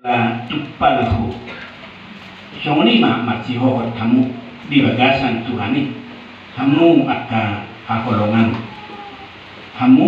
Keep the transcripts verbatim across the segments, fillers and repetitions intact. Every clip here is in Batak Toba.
Tumpalhu. Songon i ma marsihohot hamu di bagasan Tuhan i, hamu angka haholongan. Hamu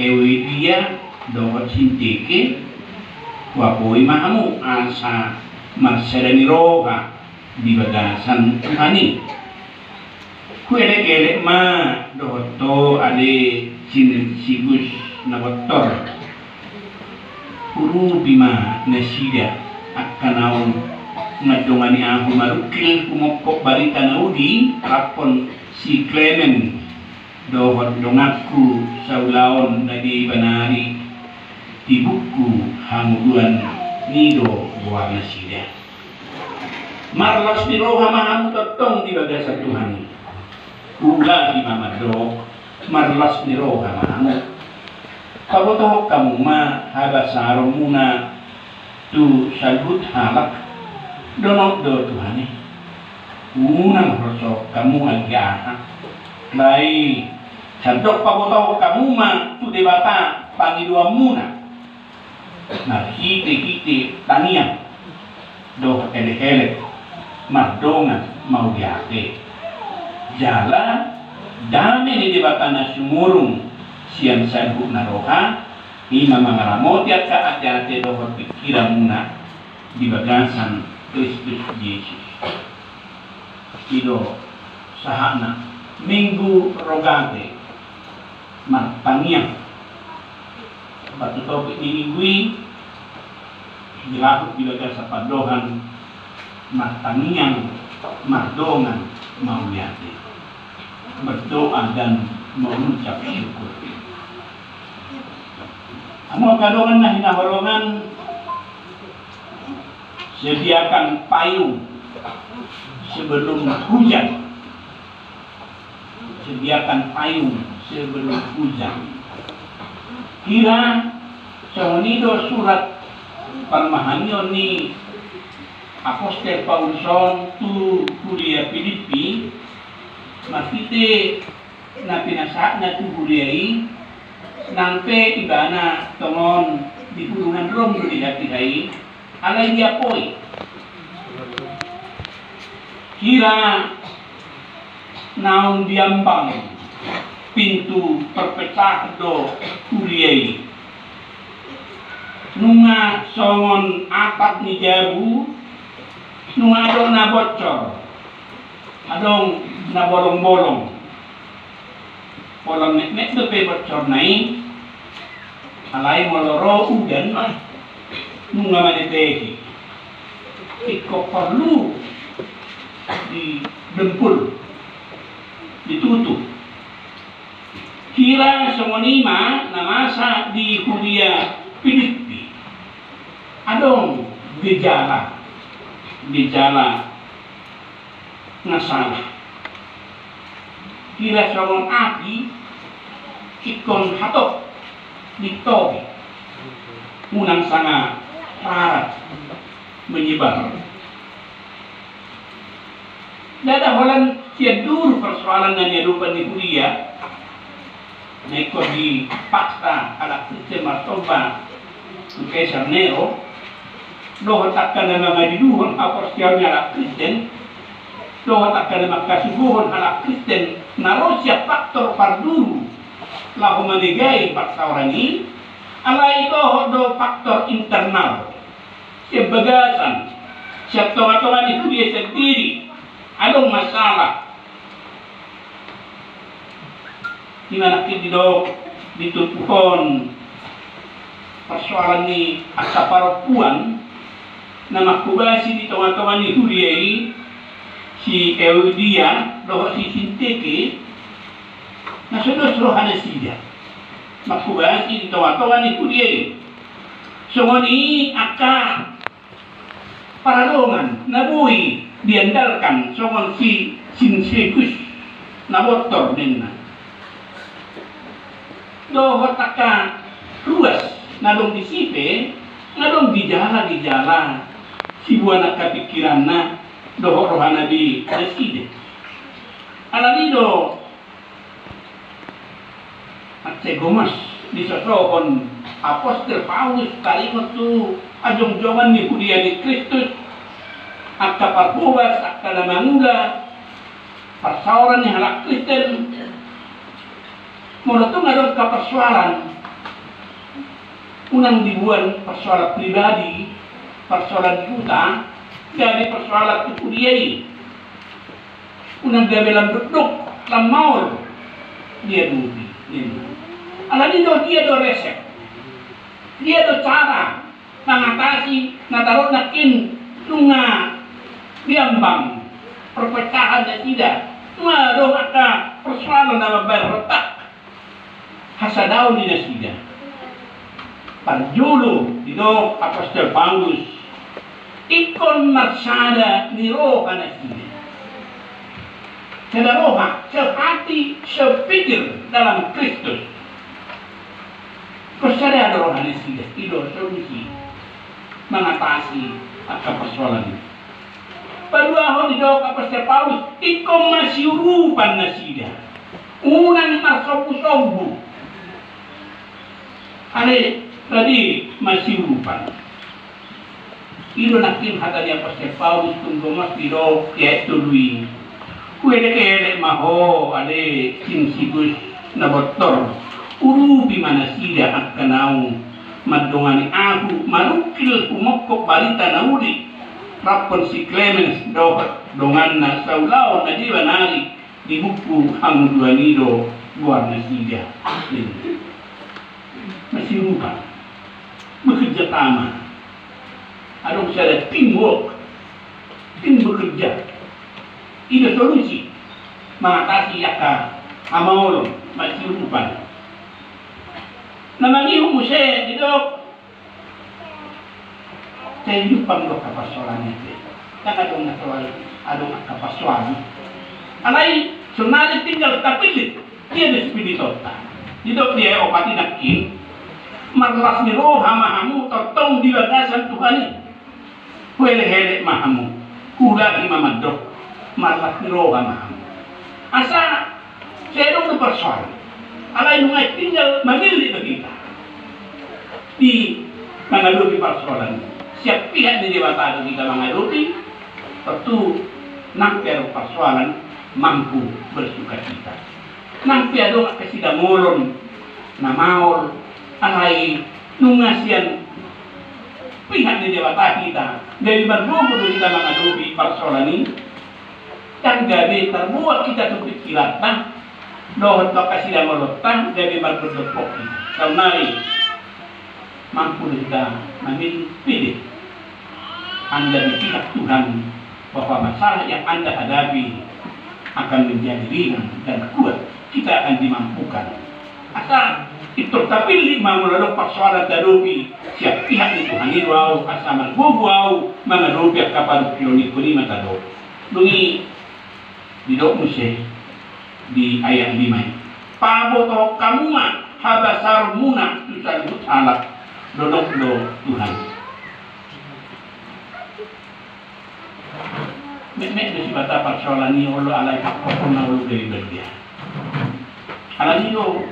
Euodia dohot Sintike, huapoi ma hamu asa marsada ni roha di bagasan Tuhan i. Huelekelek ma dohot ho ale Sinesikus na bottor. Hurupi ma nasida angka naung mandongani ahu marungkil humongkop barita na uli raphon si Klemen dohot donganku saulaon na di banari di buku hangoluan ni do goar nasida. Marlas ni roha ma hamu tongtong di bagasan Tuhan i. Ulahi ma mandok, marlas ni roha ma hamu. Pabotohon hamu ma habasaronmuna tu saluhut halak. Donok do Tuhan i. Unang roso hamu anggiat aha. Alai sandok pabotohon hamu ma tu Debata pangidoanmuna. Marhitehite tangiang dohot elekelek mardongan mauliate. Jala dame ni Debata na sumurung sian saluhutna roha, i ma mangaramoti angka ateate dohot pingkiranmuna di bagasan Kristus Jesus. I do sahatna Minggu Rogate martangiang. Batu topik ni minggu i, dilahut di bagasan pandohan martangiang mardongan mauliate, berdoa dan mengucap syukur. Hamu angka dongan na hinaholongan, sediakan payung sebelum hujan. Sediakan payung sebelum hujan. Hira songon i do surat parmahanion ni Apostel Paulus on tu huria Pilippi, marhite na pinasahatna tu huria i, nang pe ibana tongon di hurungan Rom do di hatiha i, alai diapoi. Hira naung diambang pintu perpecahan do huria i. Nunga songon atak ni jabu, nunga adong na bocor, adong na bolong-bolong. Pola metmet dope bocorna i, alai molo ro udan, nunga manetehi. Ingkon porlu didempul, ditutup. Hira songon i ma na masa di huria Pilippi. Adong gejala, gejala na salah. Hira songon api ingkon hatop, ditopi, unang sanga rarat menyebar. Ndada holan sian duru persoalan na niadopan ni huria. Na ingkon dipaksa halak Kristen marsomba tu Kaisar Nero, dohot angka na mangadiluhon haporseaon ni halak Kristen, dohot angka na mangkasuguhon halak Kristen na ro sian faktor parduru laho manegai parsaoran i, alai dohot do faktor internal sian bagasan, sian tonga-tonga ni huria sandiri adong masalah. Ima nangkin didok, ditumpuhon persoalan ni angka parompuan na manghobasi di tonga-tonga ni huria i, si Euodia dohot si Sintike, na so dos roha nasida manghobasi di tonga-tonga ni huria i. Songon i angka paradongan na boi diandalkan songon si Sinsegus na bottor ninna. Dohot angka ruas na adong disi pe, na adong gejala-gejala siboan angka pingkiranna dohot rohana be nasida. Alani do mansai gomos disosohon Apostel Paulus taringot tu hajongjongan ni huria ni Kristus, angka parhobas, angka na mangula parsaoran ni halak Kristen. Molo tung adong angka parsoalan, unang diboan parsoalan pribadi, parsoalan di huta, gabe parsoalan tu huria i. Unang gabe lam dokdok, lam maol. Dia do, dia do. Alani do, dia do resep. Dia do cara mangatasi na taruhna kin nunga diambang perpecahan nasida. Nunga adong angka persoalan na mambahen retak hasadaon ni nasida. Parjolo didok apostel Paulus, ingkon marsada ni roha nasida. Sada roha, sehati, sepikir dalam Kristus. Ingkon sada do roha nasida, i do solusi mangatasi angka persoalan i. Paduahon didok apostel Paulus, ingkon masiurupan nasida. Unang marsombu-sombu. Ale, tadi masiurupan. I do nangkin hata ni apostel Paulus tu Gomos didok di ayat tolu i. Huelek-elek ma ho ale Kinsikus na bontor. Urupi ma nasida angka naung mandongani ahu manungkil humongkop barita na uli. Rap dohot si Klemens dohot donganna saulaon na deba nari di buku hamuduan i do goar nasida. Masiurupan. Bekerja sama. Adong sada teamwork. Tim bekerja. I do solusi mangatasi angka hamaolon, masiurupan. Na mangihut muse didok, sai jumpang do angka parsoalan i pe. Ndang adong na soal, adong angka parsoalan. Alai sonari tinggal tapillit dia do spiritonta. Didok di ayat opat i nangkin, marlas ni roha ma hamu tongtong di bagasan Tuhan i. Huelek-elek ma hamu, huulahi ma mandok, marlas ni roha ma hamu. Asa sai adong do parsoalan. Alai nunga tinggal mamillit do hita di mangadopi parsoalan. Sian pihak ni Debata do hita mangadopi, tontu nang pe adong parsoalan mampu bersukacita. Nang pe adong angka sidangolon na maol, alai nunga sian pihak ni Debata hita, gabe margogo do hita mangadopi parsoalan i. Ndang gabe tarbuat hita tu pingkiranta dohot tu angka sidangolonta, gabe mardokkon hita. Saonari mampu do hita mamillit, pede. Anda di pihak Tuhan, bahwa masalah yang Anda hadapi akan menjadi ringan dan kuat. Kita akan dimampukan. Asa pintor tapillit ma molo adong parsoalan tadopi, sian pihak ni Tuhan i do ahu, asa margogo ahu mangadopi angka parungkilon i. Dung i didok muse di ayat lima i, pabotohon hamu ma habasaronmuna tu saluhut halak, donok do Tuhan. Metmet do sipata parsoalan i olo, alai hakkokonna olo gabe badia. Alani do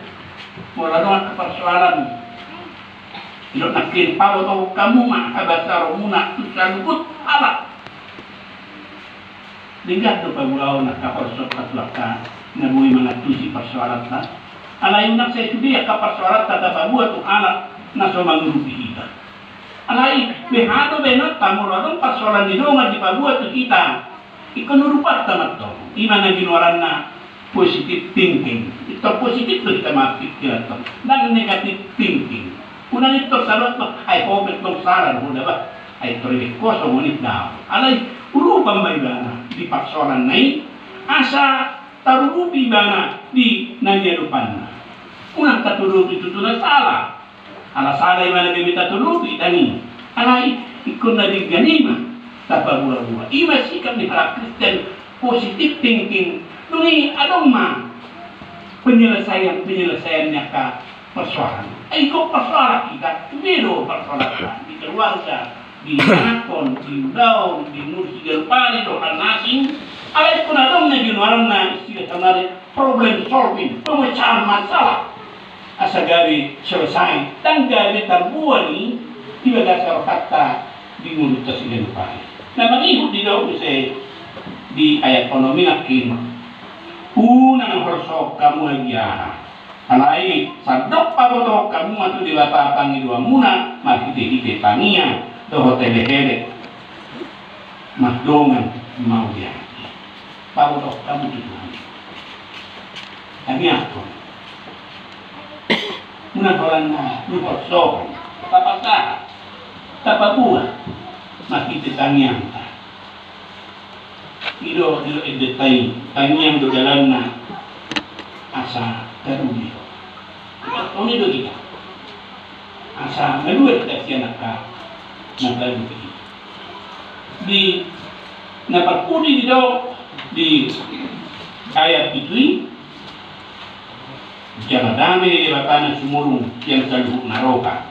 molo adong angka parsoalan, didok nangkin, pabotohon hamu ma habasaronmuna tu saluhut halak. Denggan do paboaon angka parsoalan tu angka na boi mangantusi parsoalanta. Alai unang sai sude angka parsoalanta tapaboa tu halak na so mangurupi hita. Alai beha do baenonta molo adong parsoalan ni dongan dipaboa tu hita, ingkon urupanta mantong. I ma na ginoaranna positive thinking. Pintor positif do hita marpingkir antong, ndang negative thinking. Unang pintor saruat do, ai ho pe tong sala do ho da bah, ai tor ibe ho songon i, daong. Alai urupan ma ibana di parsoalanna i, asa tarurupi ibana di na niadopanna. Unang taturupi tutu na sala. Ala sala ibana gabe taturupi, ndang i. Alai ingkon na denggan i ma tapaboaboa. I ma sikap ni halak Kristen, positive thinking. Dung i adong ma penyelesaian-penyelesaian ni angka parsoalan. Ai ingkon parsoalan hita, sude do parsoalan di keluarga, di anakkon, di ulaon, di mursi galpari dohot na asing. Alai ingkon adong na ginoaranna istilah saonari problem solving, pemecahan masalah. asa gabe selesai, ndang gabe tarbuan i di bagasan rohanta di ngolunta siganup ari. Na mangihut didok muse di ayat onom i nangkin, unang holsohon hamu agia. Alai sandok pabotohon hamu ma tu Debata pangidoanmuna marhitehite tangiang dohot elek-elek, mardongan mauliate. Pabotohon hamu tu Tuhan. Tangiangkon. Unang holan na diholsohon, tapasahat, tapabuat marhite tangiangta. I do, i do endenta i, tangiang do dalanna asa taruli. Songon i do hita. Asa malua hita sian angka na tauli. Di na parpudi didok di ayat pitu i, jala dame ni Debata na sumurung sian saluhut na roha,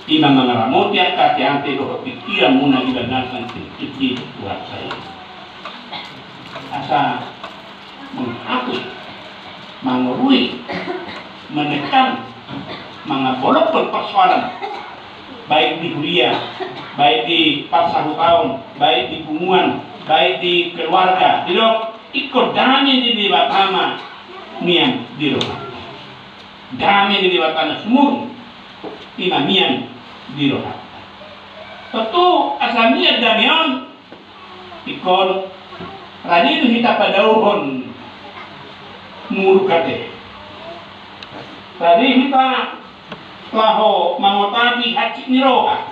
i ma mangaramoti angka ate-ate dohot pingkiranmuna di bagasan Kristus Jesus Tuhanta i. Asa menghapus, mangorui, menekan, mangapolokhon persoalan, baik di huria, baik di parsahutaon, baik di punguan, baik di keluarga. Didok, ingkon dame ni Debata ma mian di roha. Dame ni Debata na sumurung, i ma mian di roha. Tontu asa mian dame on, ingkon rade do hita padaohon muruk ate. Rade hita laho mangotapi hansit ni roha.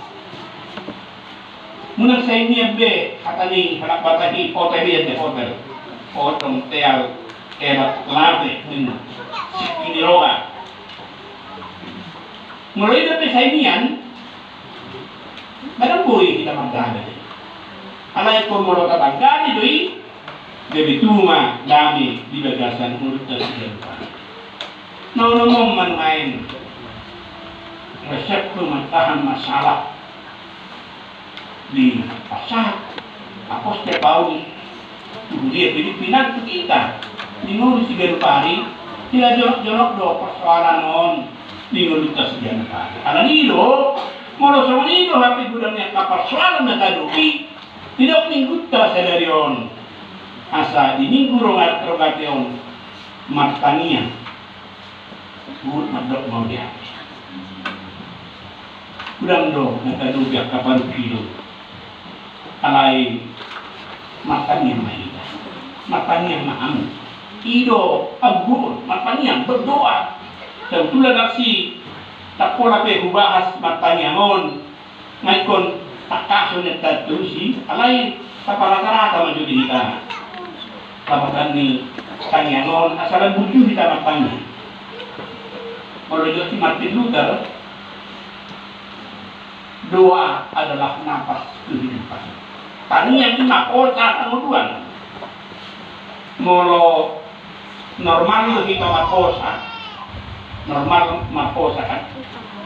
Unang sai mian be hata ni halak Batak i, hotel i ate, hotel. Potong teal erat late ninna. Singki ni roha. Molo i dope sai mian, ndang boi hita mardame. Alai ingkon molo tatanggali do i, gabe tubu ma dame di bagasan ngolunta siganup ari. Na onom on ma nuaeng resep tu martahan masalah dipasahat apostel Paulus tu huria Filipi nang tu hita di ngolu siganup ari. Hira jonok-jonok do persoalan on di ngolunta siganup ari. Alani i do, molo songon i do hape godang ni angka persoalan na tahadopi, didok minggunta sadari on, asa di minggu rongate on martangiang. Huhut mandok mauliate. Godang do na tahadopi angka parungkilon. Alai martangiang ma hita. Martangiang ma hamu. I do angguhon, martangiang, berdoa. Sabotulna ndang sai tangkas pola pe hubahas martangiang on. Nga ingkon tangkason ninna tusi, alai taparata-rata ma jo di hita. Lapatan ni tangiang on, asa lam buju hita martangiang. Molo didok si Martin Luther, doa adalah napas kehidupan. Tangiang i ma hosa hangoluan. Molo normal do hita marhosa, normal marhosa kan,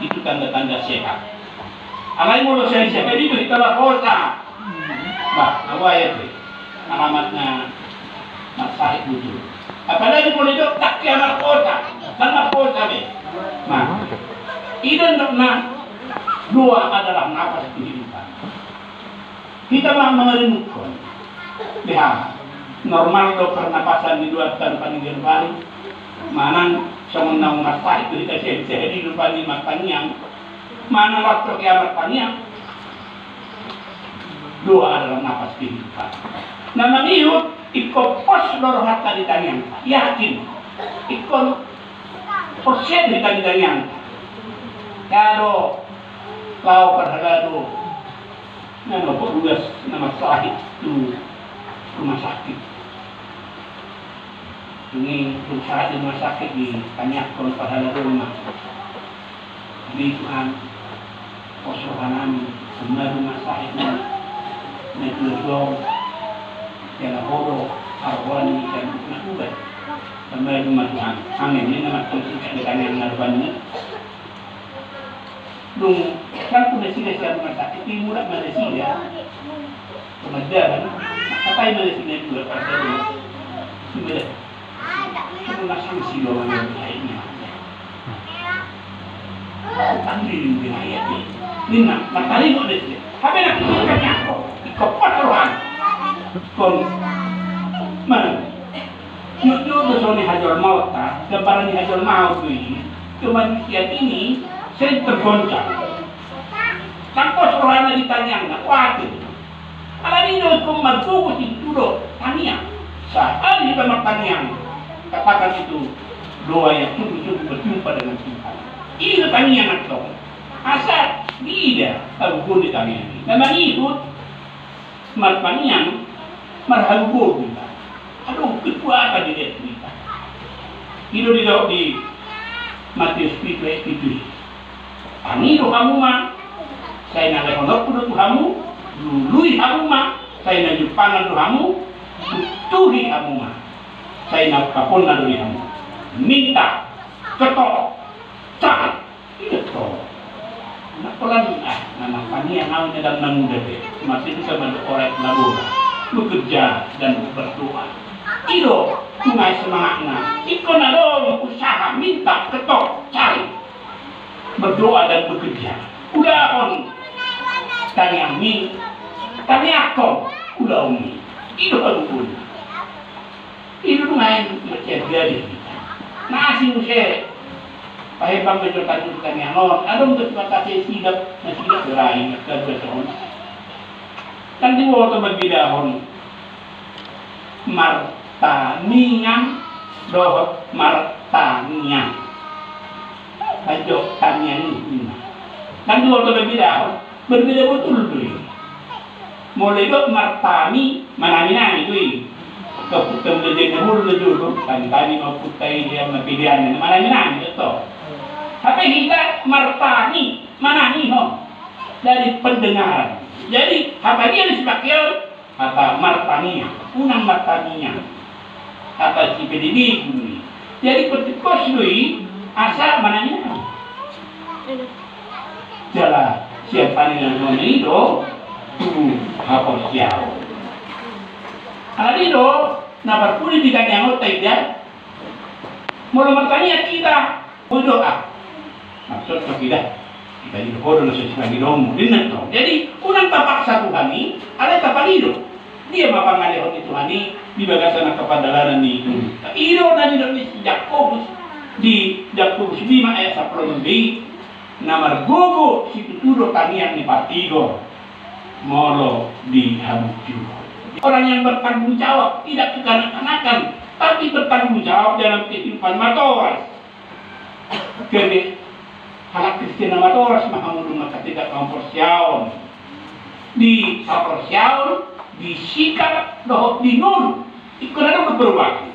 itu tanda-tanda sehat. Alai molo sai sehat i do hita marhosa, bah, na buaya tu alamat na marsahit buju. Apalagi molo didok ndang hea marhosa, ndang marhosa be. Nah, i do didok na doa adalah napas kehidupan. Hita ma mangarenukhon. Beha, normal do pernapasan ni doanta rupani ganup ari. Manang songon naung marsahit do hita sehat-sehat i rupani martangiang. Manang laos so hea martangiang. Doa adalah napas kehidupan. Na mangihut, ingkon pos do rohanta di tangiangta. Yakin. Ingkon pos do hita di tangiangta. Jala laho parhalado na nopot ulas na marsahit tu rumah sakit. Dung i, dung sahat di rumah sakit, ditangiangkon parhalado ma. Di Tuhan, pos rohanami, on ma rumah sakit na, na tulang, jala Ho do haroan ni sian na ubat. On ma rumah Tuhan. Amin. Ninna ma tong singkat di tangiang na rupani. Dung salpu nasida sian rumah sakit i, mulak ma nasida. Pemadaran, mangkatai ma nasida dua pada dua. Sudah. Cuma masang si dua mana lainnya. Ninna, martaringot do i. Hape na kikir kan nyako, ingkon pos rohana. Ingkon, mana? Jotjot do songon i hajolmaonta, gambaran ni hajolmaon do i, cuma di sian i sering tergoncang. Ndang pos rohana di tangiangna, khawatir. Alani i do ingkon margogo situtu do tangiang. Sahali hita martangiang, katakan itu doa yang sungguh-sungguh berjumpa dengan Tuhan. I do tangiang antong. Asa diida hagogoon ni tangiang i. Na mangihut martangiang, marhagogoon hita. Adong kekuatan di diri hita. I do didok di Matius pitu ayat pitu i. Tangi do hamu ma, sai na lehononku do tu hamu. Lului hamu ma, sai na jumpangan do hamu. Tuktuhi hamu ma, sai na ungkaponna do di hamu. Minta, ketok, cari. I do tong. Na pola ni, ah, na martangiang au, na dang na muda be. Masih bisa mandok oret labora, bekerja dan berdoa. I do, nunga i semangatna. Ingkon adong usaha, minta, ketok, cari. Berdoa dan bekerja. Ulahon tangiangmi, tangiangkon ulaonmi. I do hagogoonna. I do nuaeng marsian jadi. Na asing muse. Pahembang be jo tangiang on. Adong do sipata se sidap, na sidap gerai, na sidap on. Kan diboto mambedahon martangiang dohot martangiang. Ajo tangiang i. Kan diboto mambedahon. Berbeda botul do i. Molo didok martangi, manangi-nangi do i. Ompunta mula jadi na mulu na jolo, tangi-tangi ma ompunta i, dia ma pilihan, manangi-nangi do tong. Hape hita martangi, manangihon. Dari pendengaran. Jadi, hata dia di sipake on, hata martangiang, unang martangiang. Hata sipelebegu do i. Jadi, pertikos do i, asa manangiang. Jala sian pangidoan i do tu haporseaon. Alani i do na parpudi di tangiangonta, ida. Molo martangiang hita, molo doa. Maksud hita, hita i do ho do na so sipangidoonmu, ninna tong. Jadi, unang tapaksa Tuhan i, alai tapangido. Dia ma pangalehon ni Tuhan i di bagasan angka pardalanan ni ngolunta. I do na nidok ni si Jakobus di Jakobus lima ayat sampulu onom be i, na margogo situtu do tangiang ni partigor molo dihabujuhon. Orang yang bertanggung jawab, tidak kekanak-kanakan, tapi bertanggung jawab dalam kehidupan matoras. Gabe halak Kristen na matoras ma hamu, dung manghategak hamu haporseaon. Di haporseaon, di sikap dohot di ngolu. Ingkon adong do perubahan.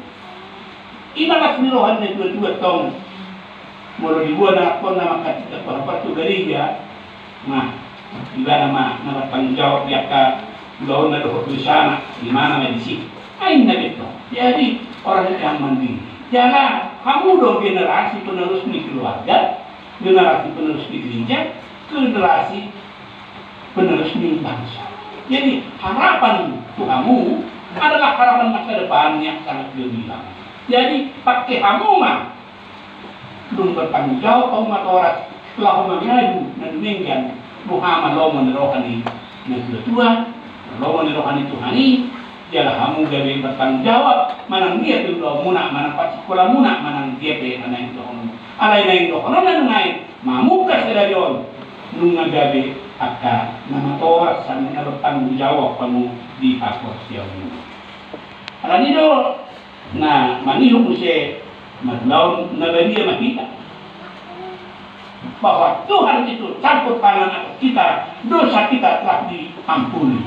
I ma las ni roha ni natua-tua tong. Molo diboan anakna manghategak haporseaon tu gareja, nah, ibana ma na martanggung jawab di angka ulaonna dohot dosana, ibana ma disi. Ai ninna be tong. Jadi, orang yang mandiri. Jala hamu do generasi penerus ni keluarga, generasi penerus ni gereja, generasi penerus ni bangsa. Jadi, harapan tu hamu adalah harapan masa depan yang sangat gemilang. Jadi, pake hamu ma. Dung bertanggung jawab hamu matoras, laho mangadu na dumenggan, boha ma lomo ni roha ni natua-tua, lomo ni roha ni Tuhan i, jala hamu gabe bertanggung jawab, manang dia pe ulaonmuna, manang parsikolamuna, manang dia pe na naeng dohononmuna. Alai naeng dohononna do nuaeng, mamungka sadari on, nunga gabe angka na matoras, na bertanggung jawab hamu di haporseaonmuna. Alani i do, na mangihut muse, marulaon na badia ma hita. Bahwa Tuhan itu campur tangan atas kita, dosa kita telah diampuni.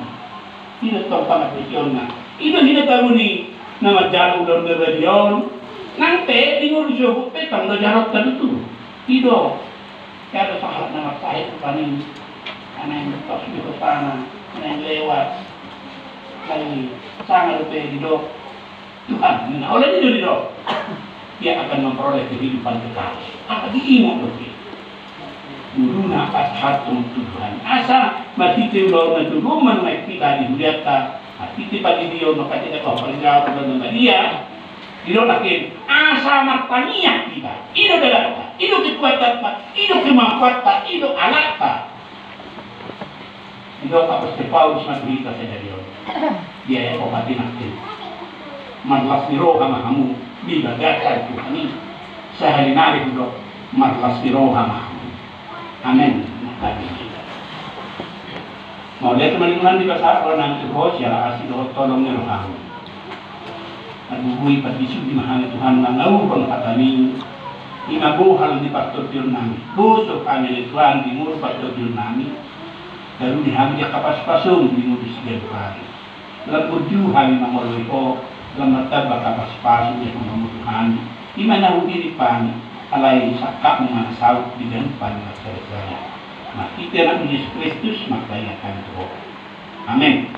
I do tong pangaporseaonna. I do hita tahu ni na manjalo ulaon na badia on. Nang pe di ngolu sogot pe tong do jalonta tutu. I do. Ia do sahalak na marsahit tu paning. Naeng tos di hosana, naeng lewat. Naeng sanga dope didok. Tuhan, ninna, alani i do didok, dia akan memperoleh kehidupan kekal. Angka diingot dope. Ngoluna pasahathon tu Tuhan. Asa marhite ulaonna jolo ma nuaeng hita di hulianta, marhite pandidion, marhite pangajari, ulaon na badia, Didok nangkin, asa martangiang hita, i do dalanna, i do kekuatanta, i do kemampuanta, i do alatna. Didok Apostel Paulus ma tu hita sadari on, di ayat opat i nangkin, marlas ni roha ma hamu di bagasan Tuhan i. Sahali nari hudok, marlas ni roha ma hamu. Amen. Mauliate ma di Tuhan Debata, roha nami tu Ho, siala asi dohot holong ni rohaM. Marbubui, parbisuhi ma hami Tuhan mangaluhon hataMi. I ma bohal ni partondion nami. Boso hami ale Tuhan di ngolu partondion nami. Taruli hami di angka pasupasu di ngolu siganup ari. Lam burju hami mangoloi Ho, lam martamba angka pasupasu ni Ho mangolu hami. I ma na huiringi hami, alai sangkapMu ma na saut di ganup hami marsada-sada. Marhite AnakMu Jesus Kristus martangiang hami tu Ho. Amen.